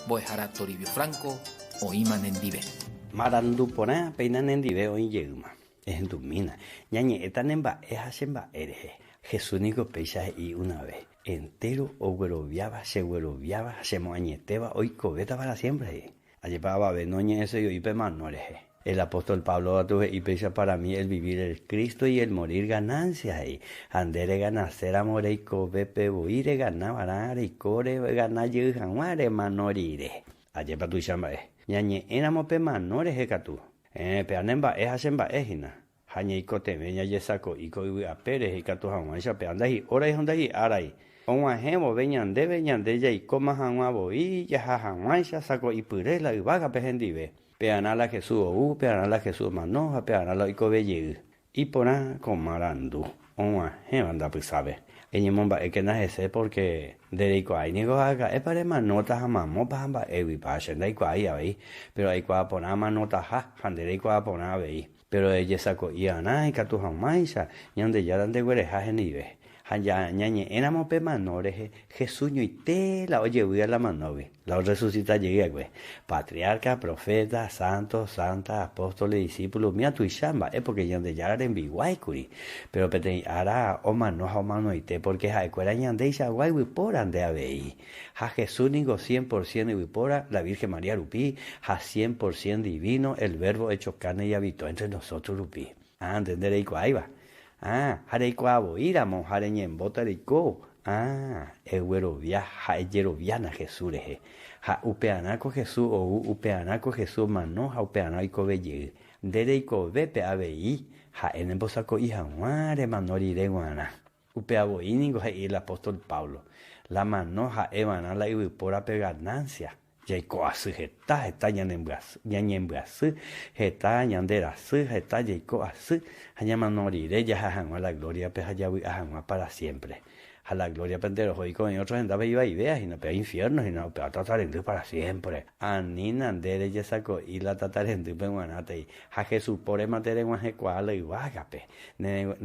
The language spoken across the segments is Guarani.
Mbo'ehára Toribio Franco oĩma nendive. Marandu porã péina nendive oĩ jeýma. Ehendumína, ñañe'ẽta ne mba'e ha che mba'e rehe. Jesús niko péicha he'i una ve, Entéro ogueroviáva, chegueroviáva ha chemoañetéva oikovéta pára siémpre, he'i. Ajépa avave noñe'ẽsei oĩ pe mano rehe. El apóstol Pablo katu he'i péicha para mí el vivir es Cristo y el morir ganancia, he'i. Ha nde reganaséramo reikovépe voi regana va'erã reiko regana jey hag̃ua remano rire. Ajépa tuicha mba'e. Ñañe'ẽramo pe mano rehe katu, héẽ, péva ne mba'e ha che mba'e hína. Ha ñaikotevẽ ñajesako'i ko yvy ape rehe ikatu hag̃uáicha pe andahi'órai ha ndahi'árai. Og̃uahẽ vove ñandéve ñande jaikóma hag̃ua voi jaha hag̃uáicha sako'ipyre la yvágape hendive. Pearã la Jesús ou, pearã la Jesús omano ha pearã la oikove jey. Iporã ko marandu og̃uahẽva ndapysápe. Eñemomba'ékena hese pórke nde reikuaái niko araka'épa remanóta ha mamópa ha mba'éguipa. Che ndaikuaái avei, péro aikuaa porã amanotaha ha nde reikuaa porã avei. Péro ejesako'i arã ikatu hag̃uáicha Ñandejára ndeguereha hendive. Ha ñañe'ẽramo pe mano rehe, Jesús ñoite la ojevýva la manógui, la orresusita jey va'ekue. Patriarca, proféta, sánto, sánta, apóstoles, disípulo, umíva tuicha mba'e pórke Ñandejára rembiguái kuri. Péro peteĩ ára omano ha omanoite pórke ha'ekuéra ñandeichagua yvypóra nde avei. Ha Jesús ningo cien por cien yvypóra, la Virgen María rupi, ha cien por cien divino, el Verbo hecho carne y habitó entre nosotros rupi. Ah, nde ndereikuaáiva. Ah, ha reikuaa voi ramo ha reñembóta reiko. Ah, eguerovia ha ejeroviána Jesús rehe. Ha upearã ko Jesús ou, upearã ko Jesús omano ha upearã oikove jey. Nde reikovépe avei, ha'e nembosako'i haguã remano rire guarã. Upéva voi ningo he'i el apóstol Pablo, La mano ha'e va'erã la yvypórape ganancia. Jaiko asy heta, heta ñañembyasy, heta ñande rasy, heta jaiko asy ha ñamano rire jaha hag̃ua la glóriape ha javy'a hag̃ua pára siémpre. Ha la glóriape nde roho oiko ótro hendápe ivaivéa hína, upéva infiérno hína, upéva tata rendy pára siémpre. Anína nde rejesako'i la tata rendýpe g̃uarãtei, ha Jesús póre mante reg̃uahẽkuaa la yvágape. Ne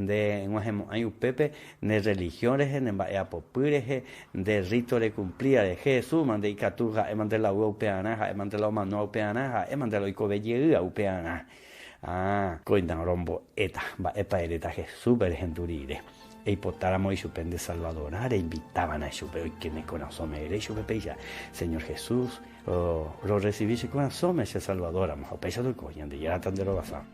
g̃uahẽmo'ãi upépe ne religión rehe, ne mba'eapopy rehe, nde rito recumplida rehe. Jesús mante ikatu ha'e mante la oúva upearã, ha'e mante la omanóva upearã, ha'e mante la oikove jeýva upearã. Ah, kóina rombo'éta mba'épa eréta Jesúspe rehendu rire. Eipotáramo ichupe nde Salvadorã reinvitávana ichupe oike ne korasõme ere ichupe péicha, Señor Jesús, rorresivi che korasõme che Salvador ramo. Ha upéicha toiko, Ñandejára tanderovasa.